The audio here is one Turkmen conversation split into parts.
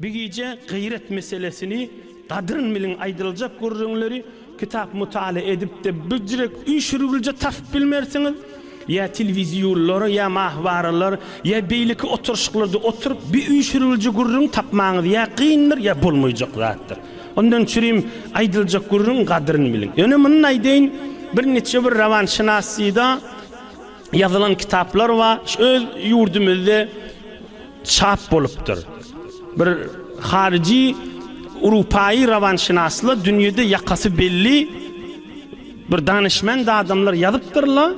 Bir gije gyýret meselesini gadyryn biliň aýdyljak gürrüňleri kitap mutala edipde birjirek üýşürgülje tapyp bilmersiňiz ýa telewizýunlar ýa mahwaralar ýa beýleki oturyşyklarda oturyp bir üýşürgülje gürrüň tapmaňyz ýa kyndyr ýa bolmaýjak zatdyr. Ondan çürim aýdyljak gürrüň gadyryn biliň. Ýöne muny aýdaýyn bir niçe bir rowanşynassyda ýazylan kitaplar bar öz ýurdumyzda çap bolupdyr. Bir haryjy urupaýy rowanşynaslar dünýede ýakasy belli bir danyşmend adamlar ýazypdyrlar,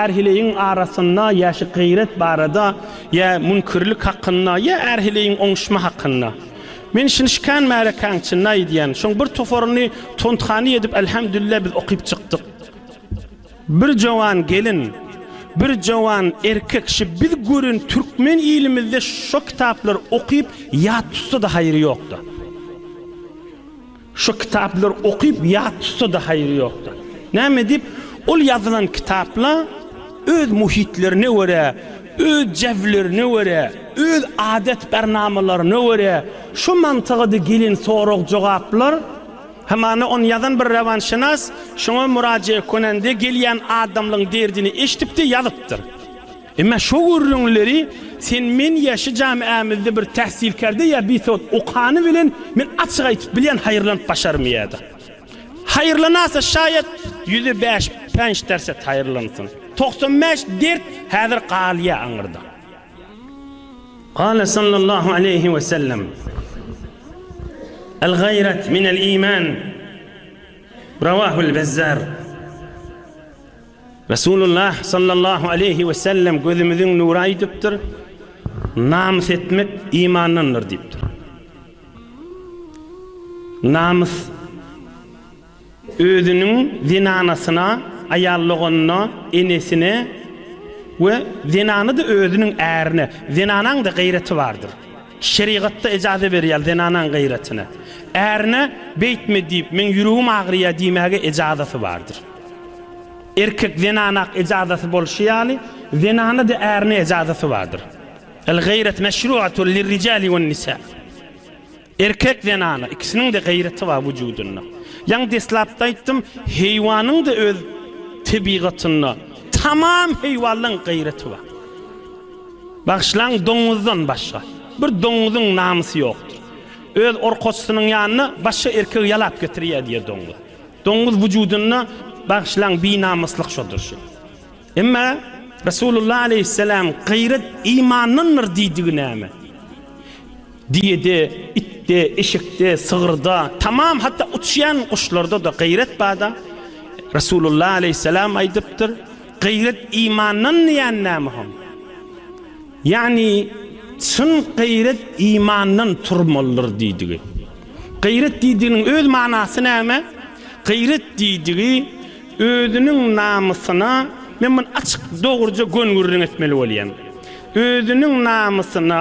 är-heleýiň arasynda ýa şu gyýret barada, ýa müňkürlik hakynda, ýa är-heleýiň oňuşma hakynda. Men şuny şikän märekäň içinde aýdýan. Şoň bir toparyny tonthany edip elhamdülillah biz okyp çykdyk. Bir jowan gelin, bir jowan erkek şi biz gören türkmen ilimizde şo kitaplary okyp ýat tutsa-da haýry ýokda. Şo kitaplary okyp ýat tutsa-da haýry ýokda. Näme diýip, ol ýazylan kitapla öz muhitlerine görä, öz jäwlerine görä, öz adet bernamalaryna görä şo mantygada gelen sorag-jogaplar Hamana ony ýazan bir rewanşynas şoňa murajee konende gelýän adamlaň derdini eşdipdi ýazypdyr. Emma şo gürrüňleri sen men ýa şu jamiämizde bir tähsilkerde ýa bisowat okany bilen men açyk aýtyp bilýän haýyrlanyp başarmaýada. Haýyrlanasa şaýat ýüze bäş pänç derset haýyrlansyn. 95 dert häzir galýa aňyrda. Kâle sallallahu aleýhi we sellem, El-gaýret minel iman, Rawahul Bezzar. Resulullah sallallahu aleýhi we sellem gözümiziň nury aýdypdyr, Namys etmek imandandyr diýipdir. Namys Özüniň zenanasyna, aýal doganyna, enesine we zenana-da özüniň ärine. Zenanaň-da gaýraty bardyr. Şerigatda ejaza berýär zenanaň gaýratyna. Ärine beýtme diýip, meň ýüregim agyrýar diýmäge ejazasy bardyr. Erkek zenanak ejazasy bolşy ýaly, zenana-da ärine ejazasy bardyr. El-gaýrat meşruatun lirrijali wen-nisa. Erkek zenana ikisiniň-de gaýraty bar wujudynda. Ýaňy deslapda aýtdym, heýwanyň-da öz tebigatynda tamam heýwanlaň gaýraty bar. Bagyşlaň doňuzdan başga. Bir doňuzyň namysy ýokdur. Öz orkaçysynyň ýanyna başga erkegi ýalap getirýär diýer doňuz. Doňuz wujudynda bagyşlaň binamyslyk şodur şu. Emma Resulullah aleýhissalam gaýrat imandandyr diýdigi näme? Düýede, itde, eşekde, sygyrda, tamam hatda uçýan guşlarda-da gaýrat bar-da. Resulullah aleýhissalam aýdypdyr, Gaýrat imandan diýen näme hom? Ýagny çyn gaýrat imandan turmalydyr diýdigi. Gaýrat diýdiginiň öz manasy näme? Gaýrat diýdigi özüniň namysyna, men muny açyk dogruja gön gürrüň etmeli bolýan. Özüniň namysyna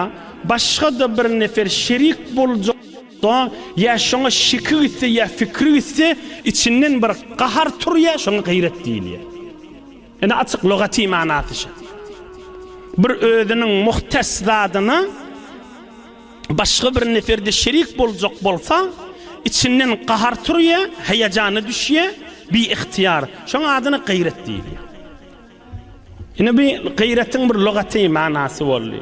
başga-da bir nefer şerik boljakda ýa şoňa şeki gitse ýa fikri gitse içinden bir gahar turýar şoňa gaýrat diýilýär. Ine açyk lugaty manasy şu. Bir özüniň muhtes zadyna başga bir neferde şerik boljak bolsa, içinden gahar turýar, heýejana düşýär, biygtyýar. Şoň adyna gaýrat diýilýär. Ine bu gaýratyň bir lugaty manasy boldy.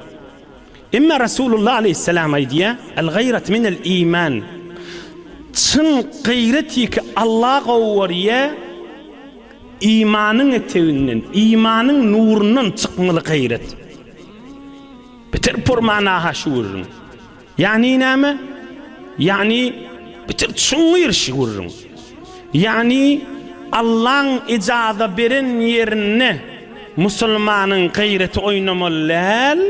Emma Resulullah aleýhissalam aýdýar, El-gaýrat minel iman. Çyn gaýrat ýeke Alla gowy görýär, imanyň eteginden, imanyň nurundan çykmaly gaýrat. Beter pur mana-ha şu gürrüň. Ýagny näme? Ýagny beter çuňňur şu gürrüň. Ýagny Allaň ejaza beren ýerinde musulmanyň gaýraty oýnamaly däl.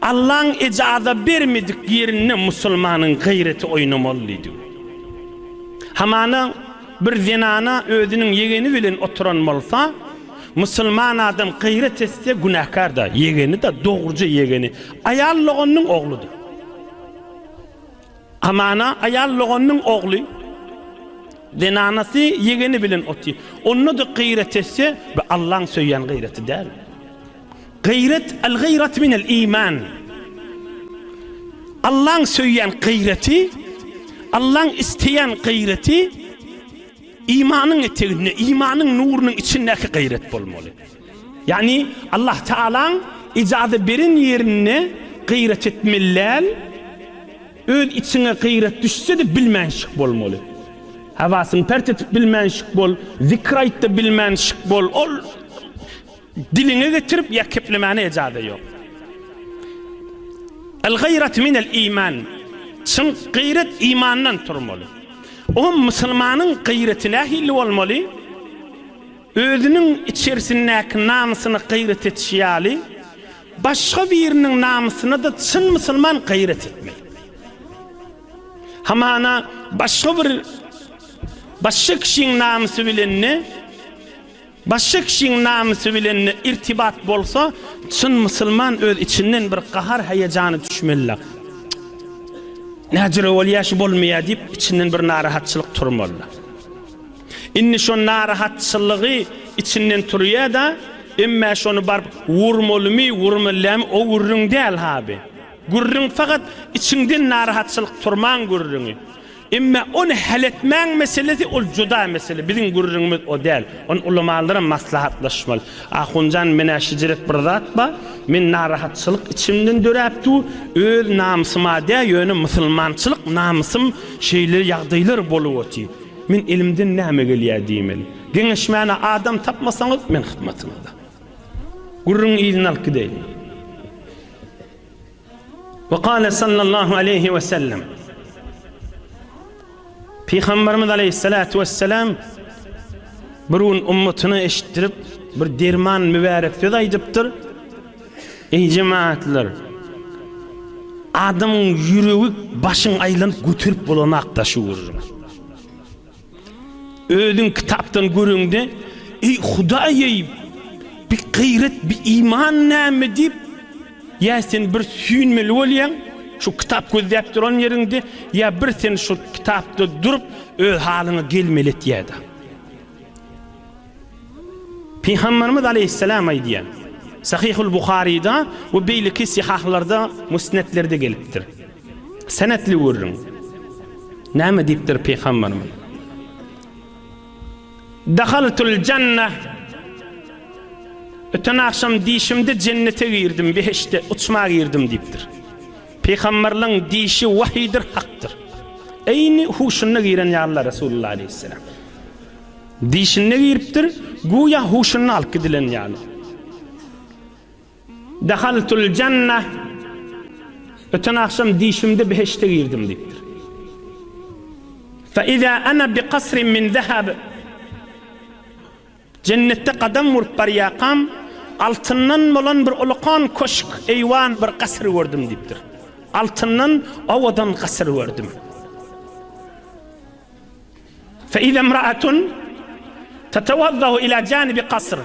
Allaň ejaza bermedik ýerinde musulmanyň gaýraty oýnamaly diýdi. Hamana bir zenana özüniň ýegeni bilen oturan bolsa, musulman adam gaýrat etse günäkär-da, ýegeni-de, dogruja ýegeni, aýal doganynyň ogludyr. Hamana aýal doganynyň ogly, zenanasy ýegeni bilen otyr. Onda-da gaýrat etse, bu Allaň söýýän gaýraty däl. Gaýrat, al-gaýrat minel iman. Allaň söýýän gaýraty, Allaň isleýän gaýraty imanyň eteginde, imanyň nurunyň içindäki gaýrat bolmaly. Ýagny Allah Tagalaň ijaza beren ýerinde gaýrat etmeli däl, öz içiňe gaýrat düşse-de bilmänşik bolmaly. Hawasyňy pert etip bilmänşik bol, zikr aýt-da bilmänşik bol, ol Diliňe getirip ýa keplemäne ejaza ýok. El gaýrat minel iman. Çyn gaýrat imandan turmaly. Oňa musulmanyň gaýraty nähili bolmaly? Özüniň içerisindäki namysyna gaýrat etişi ýaly, başga biriniň namysyna-da çyn musulman gaýrat etmeli. Hamana başga bir başga kişiň namysy bilen-de Başga kişiň namysy bilen irtibat bolsa, çyn musulman öz içinden bir gahar heýejany düşmeli. Näjüre bolýa şu bolmaýa diýip içinden bir narahatçylyk turmaly. Indi şo narahatçylygy içinden turýa-da, emmä şony baryp urmalymy, urmaly dälmi o gürrüň däl haby. Gürrüň fakat içiňden narahatçylyk turmaň gürrüňi. Emma ony hal etmäň meselesi ol juda mesele, biziň gürrüňimiz o däl. Ony ulamalarem maslahatlaşmaly. Ahunjan menä şijirek bir zat bar, men narahatçylyk içimden döräp dur, öz namysyma dä ýöne musulmançylyk namysym şeýle ýagdaýlar bolup otyr. Men elimden näme gelýär diýmeli. Geňeşmäne adam tapmasaňyz men hyzmatyňyzda. Gürrüňiň yzyny alyp gideýin. We kale sallallahu aleýhi we sellem. Pygamberimiz aleýhissalatu wesselam bir gün ummatyna eşitdirip bir derman mübärek söz aýdypdyr. Eý jemaatlar! Adamyň ýüregi başyň aýlanyp göterip bolanakda şu gürrüň. Özüň kitapdan göreňde, Eý, Hudaý-eý, bi gaýrat, bi iman näme diýip, ýa sen bir süýnmeli bolýaň, şu kitap gözläp duran ýeriňde, ýa bir sen şu kitapda durup, öz halyňa gelmeli etýär-de. Pygamberimiz aleýhissalam aýdýar, Sahyhul Buharyda we beýleki sihahlarda, musnedlerde gelipdir. Senetli gürrüň. Näme diýipdir pygamberimiz? Dahaltul jannah Öten agşam dişimde jennete girdim, behişde uçma girdim diýipdir. Pygamberliň dişi wahydyr, hakdyr. Eýni huşunda giren ýalylar Resulullah aleýhissalam. Dişinde giripdir, güýä huşunda alyp gidilen ýaly. Dahaltul jannah Öten agşam dişimde behişde girdim diýipdir. Fe iza ana bi kasrin min zahab Jennetde gadam urup barýarkam, altyndan bolan bir ulakan köşk, eýwan, bir gasyr gördüm diýipdir. Altyndan owadan gasyr gördüm. Fe iza imra'atun tetewazzahu ila janibi kasr.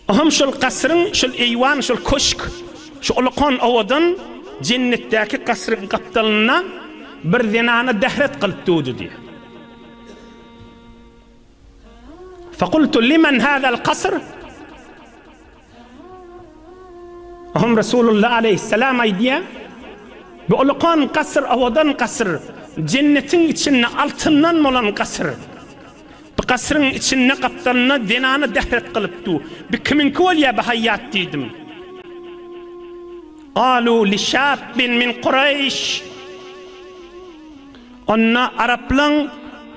Ohm şol kasryň, şol eýwan, şol köşk, şu ulakan owadan jennetdäki kasryň gapdalynda bir zenana dähret kylyp durdy diýýär. Fekultu limen hazal kasr? Ohm Resulullah aleýhissalam aýdýar, Bu ulakan gasyr, owadan gasyr, jennetiň içinde altyndan bolan gasyr. Bu gasyryň içinde gapdalynda zenana dähret kylyp dur. Bu kimiňki bolýar bu haýýat diýdim. Galu li şabbin min Kureýş. Onda araplaň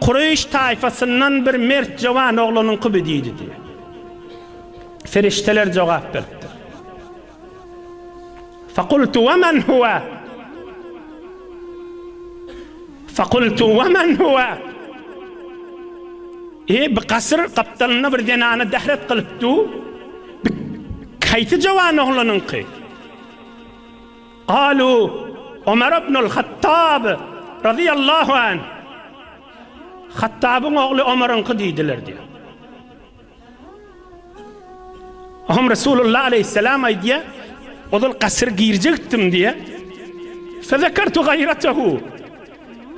Kureýş taýfasyndan bir mert jowan oglanyňky bu diýdi diýýär. Perişdeler jogap beripdir. Fakultu we men huwe? Fakultu we men huwe? E, bir gasyr gapdalynda bir zenana dähret kylyp du. Bir kaýsy jowan oglanyňky? Galu Omar ibnul Hattab radiyallahu an. Hattabyň ogly Omaryňky diýdiler diýär. Ohm Resulullah aleyhisselam aýdýar, ozal gasyr girjekdim diýär. Fezekertu gaýratehu.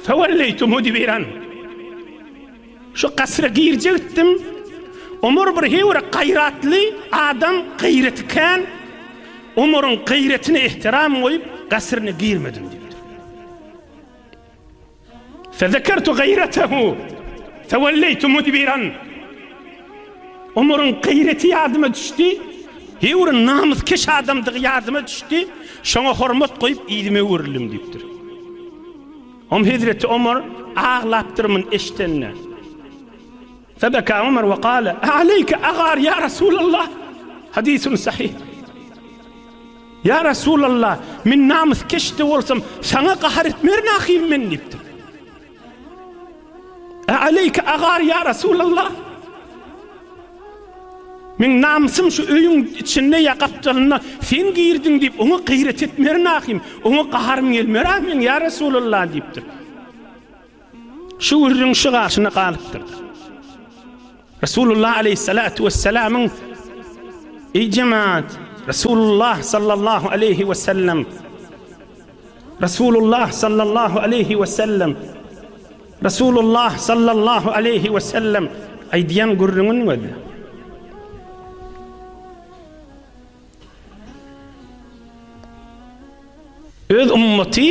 Fewelleytu mudbiran. Şu gasyra girjekdim. Omar bir hewre gaýratly adam, gaýraty kän. Omaryň gaýratyna ehtiram goýup, gasyryna girmedim diýipdir. Fezekertu gaýratehu, fewelleýtu mudbiran. Omaryň gaýraty ýadyma düşdi, heý bir namyskeş adamdygy ýadyma düşdi, şoňa hormat goýup yzyma öwrüldim diýipdir. Om hezreti Omar aglapdyr muny eşidende. Febeka Omar we kale, Aleýke agar ýa Resulallah? Hadisun sahih. Ýa Resulallah, men namyskeş-de bolsam, saňa gahar etmerin ahym men diýipdir. Aleýke agar ýa Resulallah? Meň namysym şu öýüň içinde ýa gapdalynda sen girdiň diýip, oňa gaýrat etmerin ahym, oňa gaharym gelmer-ä meň ýa Resulallah diýipdir. Şu gürrüň şu gaşyna galypdyr. Resulullah aleýhissalatu wessalamyň Eý jemaat, Resulullah sallallahu aleýhi wesellem Resulullah sallallahu aleýhi wesellem Resulullah sallallahu aleýhi wesellem aýdýan gürrüňini gözle. Öz ummaty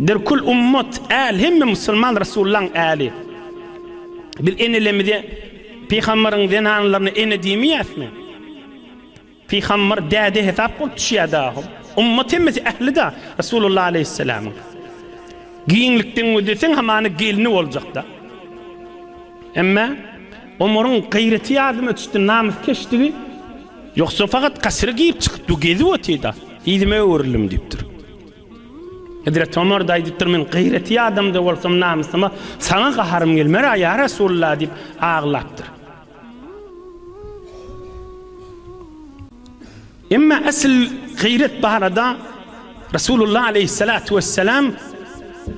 dir kül ummat äl hemme musulman Resulullaň äli. Biz enelerimize pygambaryň zenanlaryna ene diýmeýäsmi? Pygambar däde hesap bolup düşýär dagy. Ummat hemmesi ähli-da Resulullah aleýhissalamyň. Giňlikden gözleseň hamana gelni boljakda. Emma Omaryň gaýraty ýadyma düşdi, namyskeşdigi. Ýogsa fakat kasyra girip çykyp dur, gezip otyr-da. Yzyma öwrüldim diýipdir. Hezreti Omar-da aýdypdyr, men gaýraty adamda bolsam namysyma saňa gaharym gelmer-ä, ýa Resulallah diýip aglapdyr. Emma asyl gaýrat barada Resulullah aleýhissalatu wessalam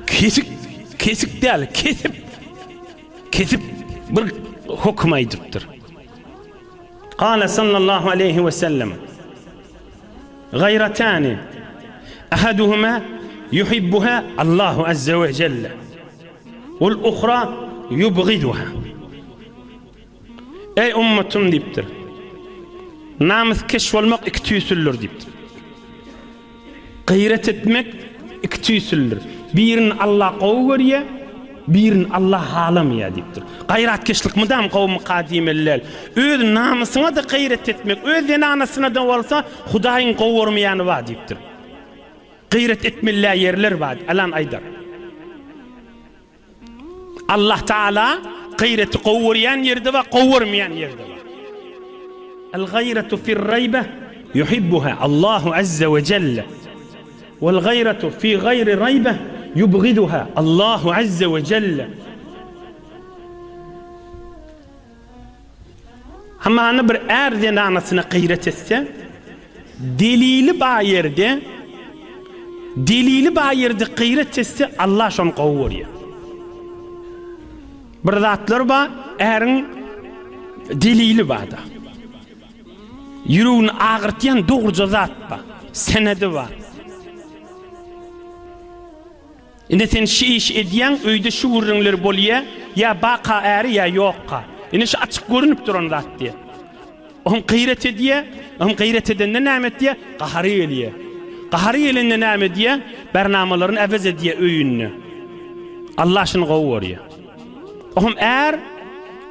kesik, kesik däl, kesip, kesip bir höküm aýdypdyr. Kale sallallahu aleýhi we sellem, Gaýratani, ahaduhuma yuhibbuha Allahu azze we jelle, wal uhra yubgiduha. Eý ummatym diýipdir. Namyskeş bolmak iki tüýsüldir diýipdir. Gaýrat etmek iki tüýsüldir. Birini Allah gowy görýär, birini Allah halamaýar diýipdir. Gaýratkeşlik mydam gowumyka diýmeli däl. Öz namysyňa-da gaýrat etmek, öz zenanasyna-da bolsa Hudaýyň gowy görmeýäni bar diýipdir. Gaýrat etmeli däl ýerler bar, Alan aýdar. Allah Taala gaýraty gowy görýän ýerde bar, gowy görmeýän ýerde bar. El gaýratu fir raýbe yuhibbuha Allahu azza we jelle. Wal gaýratu fi gaýri raýbe yubgiduha Allahu azza we jelle. Hamana bir är zenanasyna gaýrat etse, delili bar ýerde, delili bar ýerde gaýrat etse, Allah şony gowy görýär. Bir zatlar bar, äriň delili bar-da. Ýüregini agyrtýan dogruja zat bar, senedi bar. Ine sen şi işi edýäň, öýde şu gürrüňler bolýa, ýa baka äri ýa ýokka. Ine şu açyk görünip duran zat diýýä. Ohm gyýrat edýä, ohm gyýrat edende näme etýä? Gahary gelýä. Gahary gelende näme edýä? Bernamalaryny äwez edýä öýünde. Allah şuny gowy görýä. Ohm är,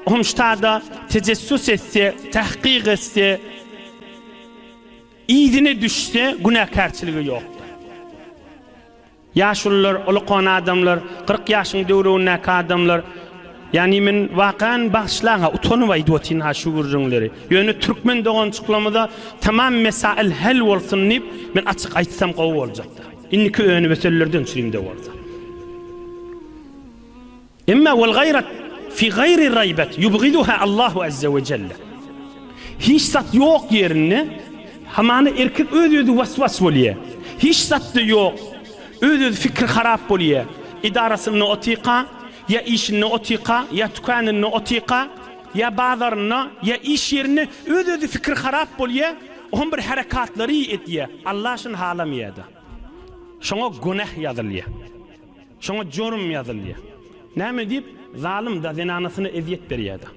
ohm ştada tejessus etse, tahkyk etse, yzyna düşse günäkärçiligi ýokdur. Ýaşulular, ulukan adamlar, 40 ýaşyň döwregindäki adamlar, ýagny men wakan bagyşlaň-a, utanyp aýdyp otyryn-ha şu gürrüňleri. Ýöne türkmen doganjyklarymyza tamam mesail hal bolsun diýip, men açyk aýtsam gowy boljakdy. Indiki önüp-ösenlerden çürimde bolsa. Emma wal gaýrat fi gaýri raýbat ýubgiduha Allahu azze we jelle. Hiç zat ýok ýerinde hamana erkek öz-özi was-was bolýar. Hiç zat-da ýok. Öz-özi fikri harap bolýar. Edarasynda otyka, ýa işinde otyka, ýa tükanynda otyka, ýa bazarynda, ýa iş ýerinde öz-özi fikri harap bolýar, oňam bir herekatlary edýär. Allah şuny halamaýar-da. Şoňa günäh ýazylýar. Şoňa jorum ýazylýar. Näme diýip? Zalym-da, zenanasyna ezýet berýär-de.